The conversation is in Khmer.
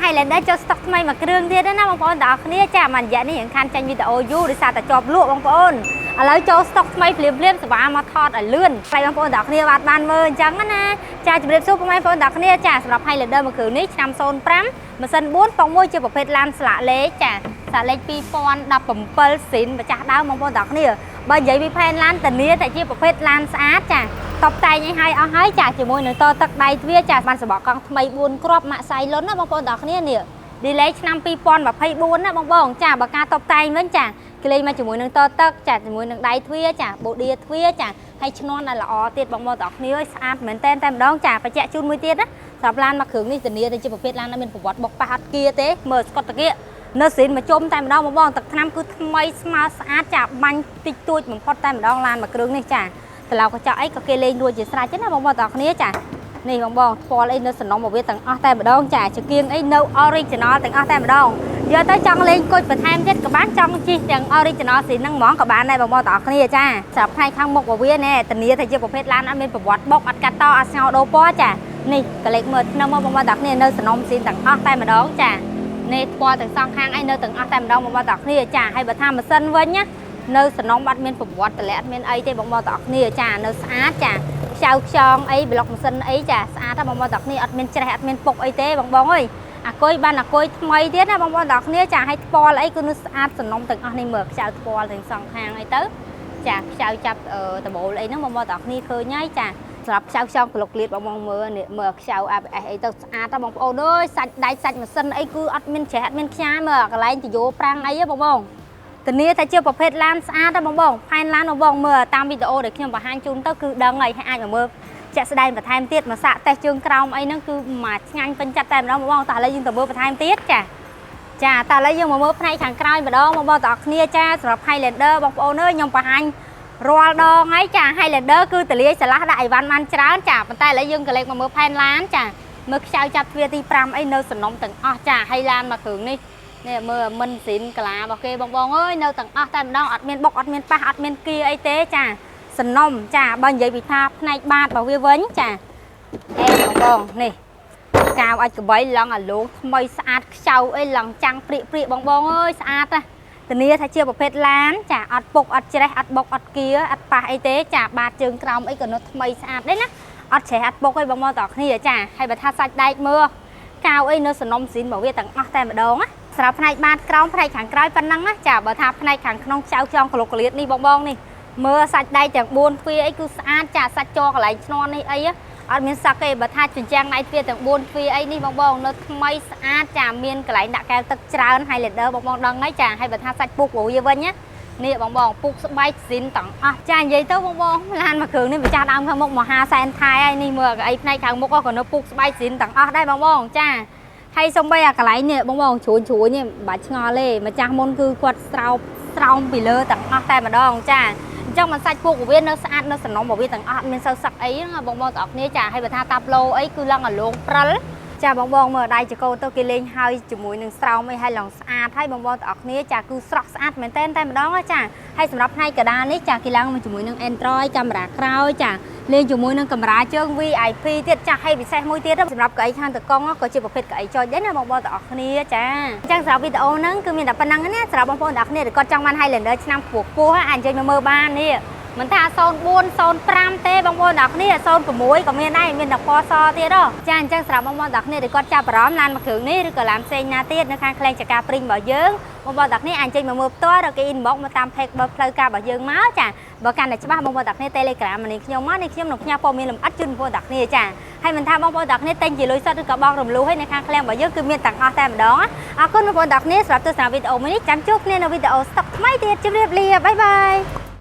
Highlander ចូលស្តុកថ្មីមួយគ្រឿងទៀតណាបងប្អូនទាំងអស់គ្នាចាមួយរយៈនេះរៀងខានចាញ់វីដេអូយូរដោយសារតែជាប់លក់បងប្អូនឥឡូវចូលស្តុកថ្មីភ្លាមភ្លាមសេវាមកថតឲ្យលឿនខ្លាចបងប្អូនទាំងអស់គ្នាបានបានមើលអញ្ចឹងណាចាជម្រាបសួរពុកម៉ែបងប្អូនទាំងអស់គ្នាចាសម្រាប់ Highlander មួយគ្រឿងនេះឆ្នាំ05ម៉ាស៊ីន4ប៉ុង1ជាប្រភេទឡានស្លាកលេខចាស្លាកលេខ2017ស៊ីនម្ចាស់ដើមបងប្អូនទាំងអស់គ្នាបើនិយាយពីផែនឡានធានាតែជាប្រភេទឡានស្អាតចាតបតែងឲ្យហើយអស់ហើយចាជាមួយនឹងតទឹកដៃទ្វារចាបានសបកកង់ថ្មី4គ្រាប់ម៉ាក់សៃលុនណាបងប្អូនទាំងអស់គ្នានេះ delay ឆ្នាំ2024ណាបងបងចាបើការតបតែងវិញចាគេលេងមកជាមួយនឹងតទឹកចាជាមួយនឹងដៃទ្វារចាបូឌាទ្វារចាហើយឈ្នន់ឲ្យល្អទៀតបងប្អូនទាំងអស់គ្នាអើយស្អាតមែនតែនតែម្ដងចាបញ្ជាក់ជូនមួយទៀតណាសម្រាប់ឡានមួយគ្រឿងនេះធានាទៅជាប្រភេទឡានដែលមានប្រវត្តិបុកប៉ះអត់គៀទេមើលស្កុតតាគៀនៅស៊ីនមកជុំតែម្ដងបងបងទឹកថ្នាំគឺថ្មីស្មើស្អាតចាបាញ់តិចតួចបំផុតតែម្ដងឡានមួយគ្រឿងនេះចាត្រឡោកកញ្ចក់អីក៏គេលេងរួចជាស្រេចណាបងប្អូនទាំងអស់គ្នាចានេះបងបងថ្ពាល់អីនៅសំណុំរបស់វាទាំងអស់តែម្ដងចាចង្គៀងអីនៅ original ទាំងអស់តែម្ដងយកទៅចង់លេងគុជបន្ថែមទៀតក៏បានចង់ជិះទាំង original ស៊ីហ្នឹងហ្មងក៏បានដែរបងប្អូនទាំងអស់គ្នាចាសម្រាប់ផ្នែកខាងមុខរបស់វាណែធានាថាជាប្រភេទឡានអត់មានប្រវត្តិបុកអត់កាត់តអត់ស្ងោដូរពណ៌ចានេះកលេចមើលធ្នឹមមកបងប្អូនទាំងអស់គ្នានៅសំណុំស៊ីទាំងអស់តែម្ដងចានេះថ្ពាល់ទាំងសងខាងអីនៅទាំងអស់តែម្ដងបងប្អូនទាំងអស់គ្នាចាហើយបើថាម៉ាស៊ីនវិញណានៅសំណុំអត់មានប្រវត្តិតម្លាក់អត់មានអីទេបងប្អូនទាំងអស់គ្នាចានៅស្អាតចាខ្ចៅខ្យងអីប្លុកម៉ាស៊ីនអីចាស្អាតណាបងប្អូនទាំងគ្នាអត់មានច្រេះអត់មានពុកអីទេបងបងអើយអាគុយបានអាគុយថ្មីទៀតណាបងប្អូនទាំងគ្នាចាឲ្យថ្ពាល់អីគឺនៅស្អាតសំណុំទាំងអស់នេះមើលខ្ចៅថ្ពាល់ទាំងសងខាងអីទៅចាខ្ចៅចាប់ដបូលអីហ្នឹងបងប្អូនទាំងគ្នាឃើញហើយចាសម្រាប់ខ្ចៅខ្យងក្លុកលៀតបងបងមើលនេះមើលខ្ចៅ ABS អីទៅស្អាតណាបងប្អូនអើយសាច់ដែកសាច់ម៉ាស៊ីនអីគឺអត់មានច្រេះអត់មានខ្យាមើលកន្លែងតយោប្រាំងអីហ៎បងបងធានាថាជាប្រភេទឡានស្អាតណាបងបងផែនឡានបងបងមើលតាមវីដេអូដែលខ្ញុំបង្ហាញជូនទៅគឺដឹងហើយហើយអាចមកមើលជាក់ស្ដែងបន្ថែមទៀតមកសាកតេស្តជើងក្រោមអីហ្នឹងគឺមកឆ្ងាញ់ពេញចិត្តតែម្ដងបងបងតោះឥឡូវយើងទៅមើលបន្ថែមទៀតចាចាតោះឥឡូវយើងមកមើលផ្នែកខាងក្រោយម្ដងបងបងទាំងអស់គ្នាចាសម្រាប់ Highlander បងប្អូនអើយខ្ញុំបង្ហាញរាល់ដងហើយចា Highlander គឺតលាយឆ្លាស់ដាក់អីវ៉ាន់បានច្រើនចាប៉ុន្តែឥឡូវយើងក៏លេខមកមើលផែនឡានចាមើលខ្ចៅចាប់ទ្វារទី5អីនៅសំណុំទាំងអស់ចាហើយឡានមួយគ្រឿងនេះនេះមើលមិនស៊ីនកាឡារបស់គេបងបងអើយនៅទាំងអស់តែម្ដងអត់មានបុកអត់មានប៉ះអត់មានគៀអីទេចាសំណុំចាបើនិយាយពីថាផ្នែកបាតរបស់វាវិញចាអេបងបងនេះកាវអាចកបីឡងអាឡូងថ្មីស្អាតខ្ចៅអីឡងចាំងព្រាកព្រាកបងបងអើយស្អាតណាធានាថាជាប្រភេទឡានចាអត់ពុកអត់ច្រេះអត់បុកអត់គៀអត់ប៉ះអីទេចាបាតជើងក្រោមអីក៏នៅថ្មីស្អាតដែរណាអត់ច្រេះអត់ពុកអីបងប្អូនទាំងគ្នាចាហើយបើថាសាច់ដែកមើលកាវអីនៅសំណុំស៊ីនរបស់វាទាំងអស់តែម្ដងណាសម្រាប់ផ្នែកបាតក្រោមផ្នែកខាងក្រោយប៉ុណ្ណឹងណាចាបើថាផ្នែកខាងក្នុងខ្ចៅខ្យងក្លុកក្លៀតនេះបងបងនេះមើលសាច់ដែកទាំង4ទ្វារអីគឺស្អាតចាសាច់ចកន្លែងឈ្នាន់នេះអីអត់មានសឹកទេបើថាជញ្ជាំងដៃទ្វារទាំង4ទ្វារអីនេះបងបងនៅថ្មីស្អាតចាមានកន្លែងដាក់កែវទឹកច្រើន Highlander បងបងដឹងហើយចាហើយបើថាសាច់ពុករបស់វាវិញណានេះបងបងពុកស្បែកស៊ីនទាំងអស់ចានិយាយទៅបងបងឡានមួយគ្រឿងនេះម្ចាស់ដើមខាងមុខមហាសែនថៃហើយនេះមើលកៅអីផ្នែកខាងមុខក៏នៅពុកស្បែកស៊ីនទាំងអស់ដែរបងបងចាហើយសំបីអាកន្លែងនេះបងបងជ្រួញជ្រួញនេះមិនបាច់ឆ្ងល់ទេម្ចាស់មុនគឺគាត់ស្រោបស្រោមពីលើទាំងអស់តែម្ដងចាអញ្ចឹងមិនសាច់ពុកវានៅស្អាតនៅសំណុំរបស់វាទាំងអស់អត់មានសូវសឹកអីណាបងបងទាំងអស់គ្នាចាហើយបើថាតាប្លូអីគឺឡើងអាលងព្រិលចាបងបងមើលដៃចកោទៅគេលេងហើយជាមួយនឹងស្រោមអីហើយឡើងស្អាតហើយបងបងទាំងអស់គ្នាចាគឺស្រស់ស្អាតមែនតែនតែម្ដងចាហើយសម្រាប់ផ្នែកកដានេះចាគេឡើងមកជាមួយនឹង Android កាមេរ៉ាក្រោយចាលេងជាមួយនឹងកាមេរ៉ាជើង VIP ទៀតចាហើយពិសេសមួយទៀតសម្រាប់កៅអីខាងតកង់ក៏ជាប្រភេទកៅអីចុចដែរណាបងប្អូនទាំងអស់គ្នាចាអញ្ចឹងសម្រាប់វីដេអូហ្នឹងគឺមានតែប៉ុណ្្នឹងណាសម្រាប់បងប្អូនទាំងអស់គ្នាដែលគាត់ចង់បាន Highlander ឆ្នាំខ្ពស់ខ្ពស់អាចអញ្ជើញមកមើលបាននេះមិនថា04 05ទេបងប្អូនទាំងគ្នា06ក៏មានដែរមានតែពណ៌សទៀតហ៎ចាអញ្ចឹងសម្រាប់បងប្អូនទាំងគ្នាដែលគាត់ចាប់អារម្មណ៍ឡានមួយគ្រឿងនេះឬក៏ឡានផ្សេងណាទៀតនៅខាងក្លែងចកាព្រីងរបស់យើងបងប្អូនទាំងគ្នាអាចចេញមកមើលផ្ទាល់ឬគេ inbox មកតាម page របស់ផ្លូវការរបស់យើងមកចាបើកាន់តែច្បាស់បងប្អូនទាំងគ្នា Telegram នេះខ្ញុំមកនេះខ្ញុំនឹងផ្ញើព័ត៌មានលម្អិតជូនបងប្អូនទាំងគ្នាចាហើយមិនថាបងប្អូនទាំងគ្នាទិញជាលុយសុទ្ធឬក៏បង់រំលោះហើយនៅខាងឃ្លាំងរបស់យើងគឺមានទាំងអស់តែម្ដងអរគុណបងប្អូនទាំងគ្នាសម្រាប់ទស្សនាវីដេអូមួយនេះចាំជួបគ្នានៅវីដេអូស្តុកថ្មីទៀតជម្រាបលា bye bye.